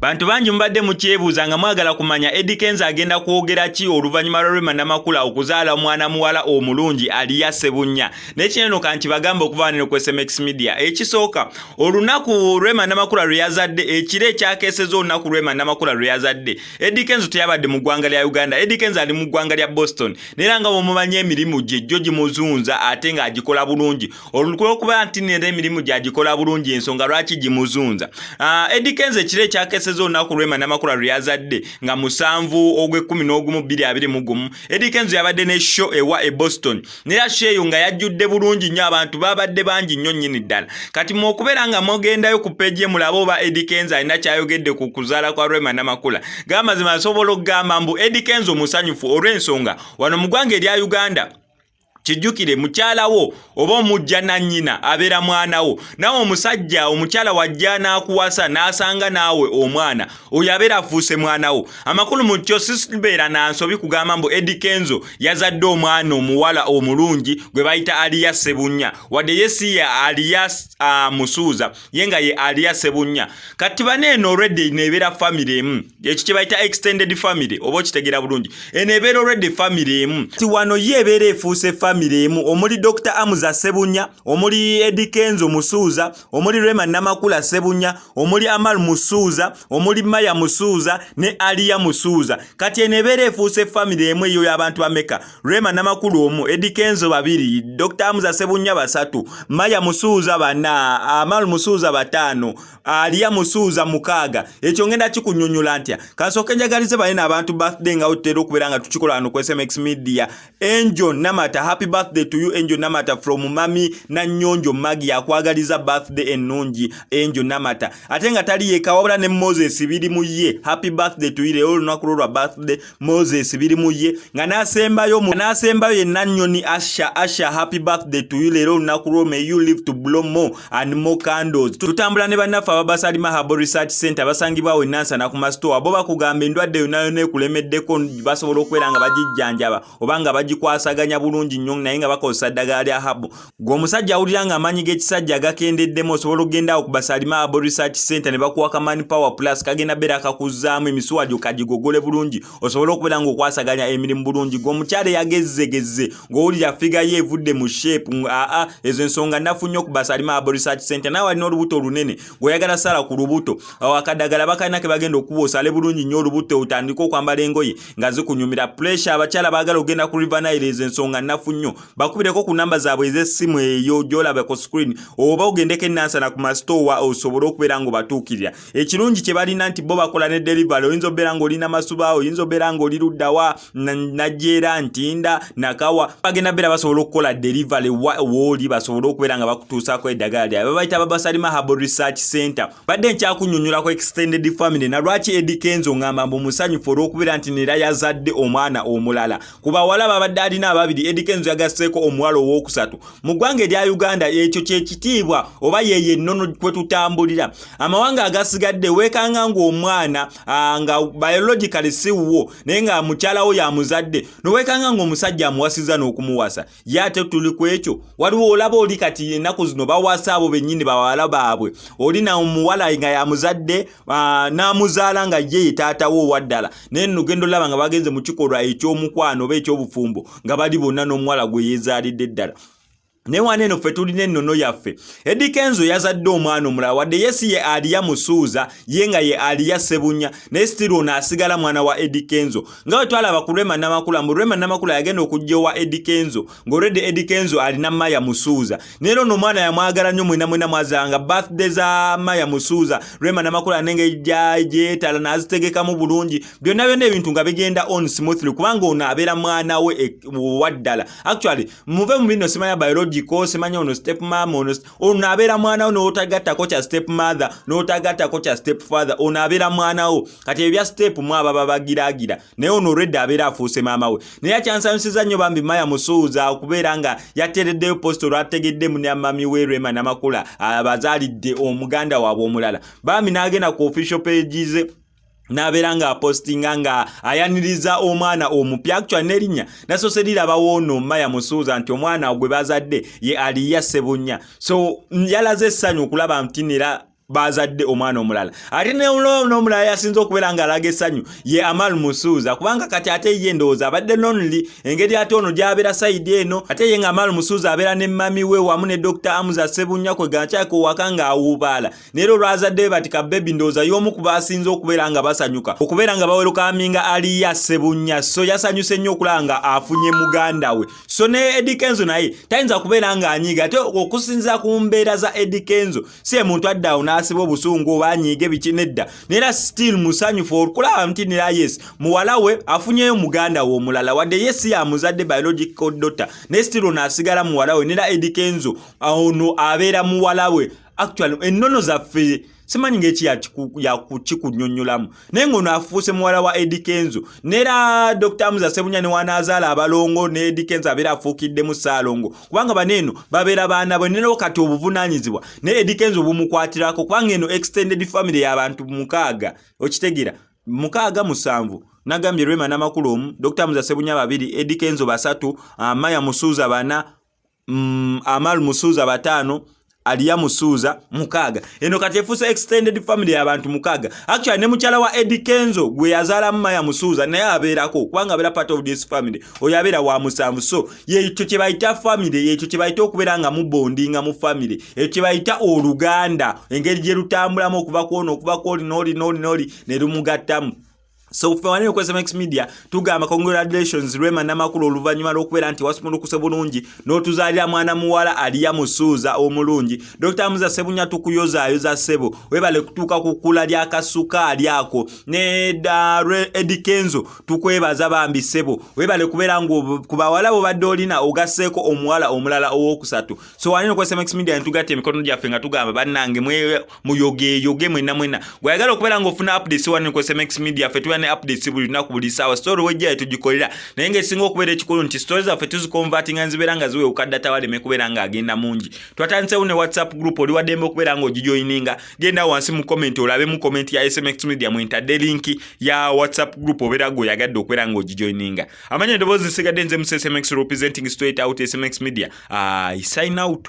Bantu bangi mubadde mukyebuuza nga mwagala kumanya Eddy Kenzo agenda kwogera ki oluvannyuma lwa Rema Namakula okuzaala omwana muwala omulungi Aliyah Ssebunya. Naye kino eno kankibagamba okuva wano ku SMX Media. Ekisooka, olunaku Rema Namakula lwe yazadde, ekiro ekyakeeseza olunaku Rema Namakula lwe yazadde, Eddy Kenzo teyabadde mu ggwanga lya Uganda. Eddy Kenzo ali mu ggwanga lya Boston. Naye era nga bw'omumanyi emirimu gye gyo gimuzunza ate ng'agikola bulungi. Olw'okuba nti nera emirimu gyagikola bulungi ensonga lwaki gimuzunza. Eddy Kenzo ekiro ekyakeseza olunaku Rema Namakula lwe yazadde nga 7 ogw'e11 2021, Eddy Kenzo yabadde ne show ewa e Boston, nera show eyo nga yajjudde bulungi nnyo, abantu babadde bangi nnyo nnyini ddala. Kati mu okubeera nga mugendayo ku page ye mulabe oba Eddy Kenzo alina kyayogedde ku kuzaala kwa Rema Namakula, gamazima asobola okugamba mbu Eddy Kenzo musanyufu olw'ensonga wano mu ggwanga erya Uganda. Kijjukire, mukyala wo oba omujja na nnyina abeera mwana wo. Naawe omusajja, omukyala wajja n'akuwasa n'asanga naawe omwana oyo abeera afuuse mwana wo. Amakulu mu kyo sibeera na nsobi kugamba mbu Eddy Kenzo yazadde omwana omuwala omulungi gwe bayita Aliyah Ssebunya, wadde ye si ye Aliyah Musuuza, ye nga ye Aliyah Ssebunya. Kati bano eno already nebeera family emu, ekyo kye bayita extended family, oba okitegeera bulungi, eno ebeera already family emu. Ti wano ye ebeera efuuse family emu omuli Dr. Amuza Ssebunya, omuli Eddy Kenzo Musuuza, omuli Rema Namakula Ssebunya, omuli Amal Musuuza, omuli Maya Musuuza ne Aliyah Musuuza. Kati eno ebeera efuuse family emu eyo y'abantu bameka? Rema Namakula omu, Eddy Kenzo babiri, Dr. Amuza Ssebunya basatu, Maya Musuuza bana, Amal Musuuza bataano, Aliyah Musuuza mukaaga. Ekyo ngenda kikunyonyola ntya? Kansooke njagalize balina abantu birthday nga tutera okubeera nga tukikola wano ku SMX Media. Angel Namata, happy birthday to you Angel Namata from Mami Nanyonjo Maggie, akwagaliza birthday ennungi Angel Namata. Ate nga tali yekka wabula ne Moses biri mu ye, happy birthday to you, leero olunaku lwo lwa birthday Moses biri mu ye. Nga n'asembayo ye Nanyoni Asha. Asha, happy birthday to you, leero olunaku lwo, may you live to blow more and more candles. Tutambula ne bannaffe ababasalima Herbal Research Center basangibwawo e Nansana ku masitowa. Bo bakugamba endwadde yonna yonna ekulemeddeko basobola okubeera nga bagijjanjaba oba nga bagikwasaganya bulungi nnyo, naye nga bakozesa ddagala lya herbal. Gwe omusajja awulira nga amaanyi g'ekisajja gakendeddemu, osobola okugenda awo ku Basalima Herbal Research Center ne bakuwa ka Man Power Plus, kagenda beera akakuzzaamu emisuwa gyo kagigogole bulungi, osobola okubeera ng'okwasaganya emirimu bulungi. Gwe omukyala eyagezzegezze ng'owulira figure ye evudde mu shape, aa ezo ensonga nnafu nnyo ku Basalima Herbal Research Center. Naawe alina olubuto olunene ng'oyagala sala ku lubuto, awo akadagala bakalina ke bagenda okuba osale bulungi nnyo olubuto, otandike okwambala engoye nga zikunyumira. Pressure, abakyala baagala okugenda ku River Nile, ezo ensonga nnafu nnyo. Bakubireko ku namba zaabwe ez'essimu eyo gy'olaba ku screen, oba ogendeko enansana ku masitowa osobole okubeera ng'obatuukirira. Ekirungi kye balina nti bo bakola ne delivery. Oyinza obeera ng'olina Masuba, oyinza obeera ng'oli luddawa, Najjeera, Ntinda, Nakawa, bagenda beera basobola okukola delivery wooli, basobole okubeera nga bakutuusaako eddagala lyabwe. Babayita Babasalima Herbal Research Center. Badde nkyakunnyonnyolako extended family na lwaki Eddy Kenzo ngamba mbu musanyufu olw'okubeera nti nera yazadde omwana omulala. Ku bawala babadde alina ababiri, Eddy Kenzo yagasseeko omuwala owookusatu. Mu ggwanga erya Uganda ekyo kyekitiibwa oba yeyo ennono kwe tutambulira. Amawanga agasigadde weekanga ng'omwana nga biologically si wuwo, naye nga mukyala wo yamuzadde, noweekanga ng'omusajja amuwasiza n'okumuwasa ye. Ate tuli ku ekyo, waliwo olaba oli kati ennaku zino bawasa abo bennyini bawala baabwe. Oli na omuwala nga yamuzadde, n'amuzaala nga ye ye taata wo owaddala, naye nno genda olaba nga bagenze mu kikolwa eky'omukwano oba eky'obufumbo nga bali bonna n'omuwala gwe yeezaalidde ddala. Naye wano eno ffe tulina ennono yaffe. Eddy Kenzo yazadde omwana omulala, wadde ye si ye Aliyah Musuuza, ye nga ye Aliyah Ssebunya, naye still ono asigala mwana wa Eddy Kenzo. Nga bwe twalaba ku Rema Namakula, mbu Rema Namakula yagenda okujja owa Eddy Kenzo ng'olwedde Eddy Kenzo alina Maya Musuuza, naye era ono omwana yamwagala nnyo. Mwena mwena mwazanga birthday za Maya Musuuza, Rema Namakula nengeri gyetala n'azitegekamu bulungi byonna byonna, ebintu nga bigenda on smoothly, kubanga ono abeera mwana we owaddala. Actually, muve mu bino simanya biological, simanya ono step mom, ono abeera mwana wo, n'otagattako kya step mother, n'otagattako kya step father, ono abeera mwana wo. Kati ebya step mu ababa bagiraagira, naye ono olwedde abeera afuuse maama we. Naye akyansanyusiza nnyo bambi Maya Musuuza okubeera nga yatereddeyo post olwategedde munamami we Rema Namakula abazaalidde omuganda waabwe omulala. Bambi n'agenda ku official pages n'abeera ng'apostinga nga ayaniriza omwana omupya. Actually, n'erinnya nasoose lirabawo ono Maya Musuuza nti omwana gwe bazadde ye Aliyah Ssebunya. So yalaze essanyu okulaba nti nera Bazadde omwana omulala, ate n'omulala yasinze okubeera ng'alaga essanyu ye Amal Musuuza, kubanga kati ate ye ndowooza abadde lonely, engeri ate ono gy'abeera side eno, ate ye nga Amal Musuuza abeera ne mummy we wamu ne Dr Amuza Sebunya kwegankyako waka ng'awuubaala. Naye era olwazadde be bati ka baby, ndowooza y'omu ku basinze okubeera nga basanyuka okubeera nga bawelcominga Aliya Sebunya. So yasanyuse nnyo okulaba nga afunye muganda we. So ne Eddy Kenzo naye tayinza kubeera ng'anyiiga, ate okusinziira ku mbeera za Eddy Kenzo, si ye muntu adda awo n'asiba obusungu oba anyiige biki, nedda. Naye still musanyufu okulaba nti nera yes, muwala we afunyeyo muganda we omulala, wadde ye si yamuzadde, biological daughter, naye still ono asigala muwala we. Nera Eddy Kenzo ono abeera muwala we. Actually, ennono zaffe simanyi ngeki yakukikunyonnyolamu, naye ng'ono afuuse muwala wa Eddy Kenzo. Nera Dr Amuza Sebunya ne wanaazaala abalongo ne Eddy Kenzo abeera afuukiddemu Ssaalongo, kubanga baneeno babeera baana bwe. Nera kati obuvunaanyizibwa ne Eddy Kenzo bumukwatirako, kubanga eno extended family y'abantu 6, okitegeera, 6, 7. Nagambye Rema Namakulu omu, Dr Amuza Sebunya babiri, Eddy Kenzo basatu, Maya Musuuza bana, Amal Musuuza bataano, Aliya Musuuza mukaaga. Eno kati efuuse extended family y'abantu 6. Actually, ne mukyala wa Eddy Kenzo gwe yazaalamu Maya Musuuza naye abeerako, kubanga abeera part of this family, oyo abeera wa musanvu. So yekyo kye bayita family, yekyo kye bayita okubeera nga mubondinga mu family, ekyo kye bayita oluganda, engeri gye lutambulamu okuva kwono, okuva kwoli, n'oli, n'oli, n'oli, ne lumugattamu. So ffe wanene ku SMX Media tugamba congratulations, Rema Namakulu, oluvannyuma lw'okubeera nti wasumulukuse bulungi n'otuzaalira mwana muwala Aliya Musuuza omulungi. Dr Muza Sebunya, tukuyozaayoza ssebo, webale kutuuka ku kkula ly'akasukaali ako. Ne Eddy Kenzo, tukwebaza bambi ssebo, webale kubeera nga ku bawala bobadde olina ogasseeko omuwala omulala owookusatu. So wanene ku SMX Media netugatta emikono gyaffe nga tugamba bannange muyogeeyoge mwenna mwenna. Gwayagala okubeera ng'ofuna updates, wanene ku SMX Media ffe tuba ne updates buli lunaku, buli saawa. Story wejja tugikolera, naye ng'esinga okubeera ekikulu nti story zaffe tuziconvertinga nzibeera nga ziwewuka data waleme kubeera ng'agenda mungi. Twatanditsewo ne WhatsApp group, oli waddembe okubeera ng'ogijoininga. Genda wansi mu comment olabe mu comment ya SMX Media mwentadde link ya WhatsApp group, obeera gweoyagadde okubeera ng'ogijoininga. Amanya eddoboozi nsigadde nze mu SMX, representing straight out SMX Media. I sign out.